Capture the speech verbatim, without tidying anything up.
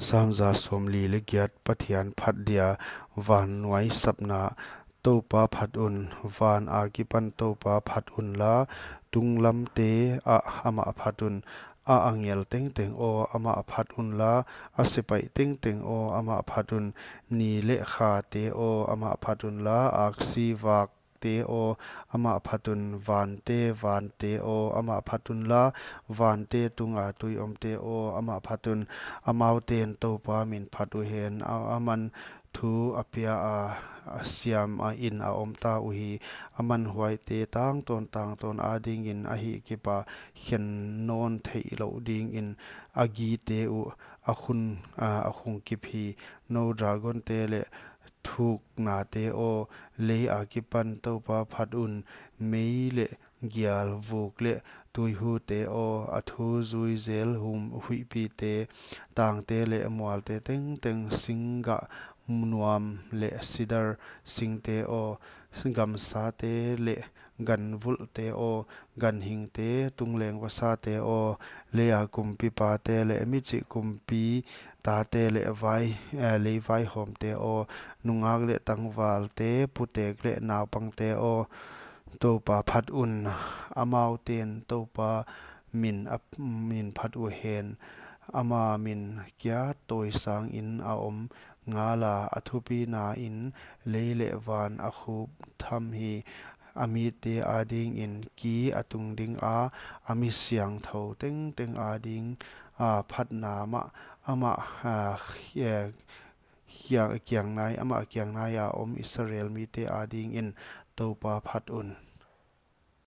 Sam za sawmli leh giat. Pathian phat dia van nuaisapna. Toupa phat un, van akipan Toupa phat unla, tunglamte ah amah phat un. A angel tengteng aw, amah phat unla, a sepaih tengteng aw, amah phat un. Ni leh khate aw, amah phat unla, aksi vak te aw, amah phat un. Vante, vante aw, amah phat unla, vante tunga tui omte aw, amah phat un. Amaute'n Toupa min phat uhen, a, aman thu a pia a, a siam a in a om ta uhi. Aman huaite tangtawn tangtawn adingin a hihkip a, khen nawn theihlouh dingin a gite uh a khun, a, a khungkip hi. Nou dragonte leh thuknate aw, lei akipan Toupa phat un. Mei leh gial, vuk leh tuihute aw, a thu zui zel hum huihpite, tangte leh mualte tengteng, singgah nuam leh sidar singte aw, gamsate leh ganvulhte aw, ganhingte, tungleng vasate aw, leia kumpipate leh michih kumpi tate leh vai, eh, lei vaihawmte aw, nungak leh tangvalte, putek leh naupangte aw, Toupa phat un. Amaute'n Toupa min a, min phat uhen, ama min kia tawi sangin a om ngala, a thupina in lei leh van a khup tham hi. A mite adingin ki a tung dinga, a mi siangthou tengteng ading a phatna mah, amah, a, khia-, khia-, kiang nai, amah kiang naia om Israel mite adingin Toupa phat un.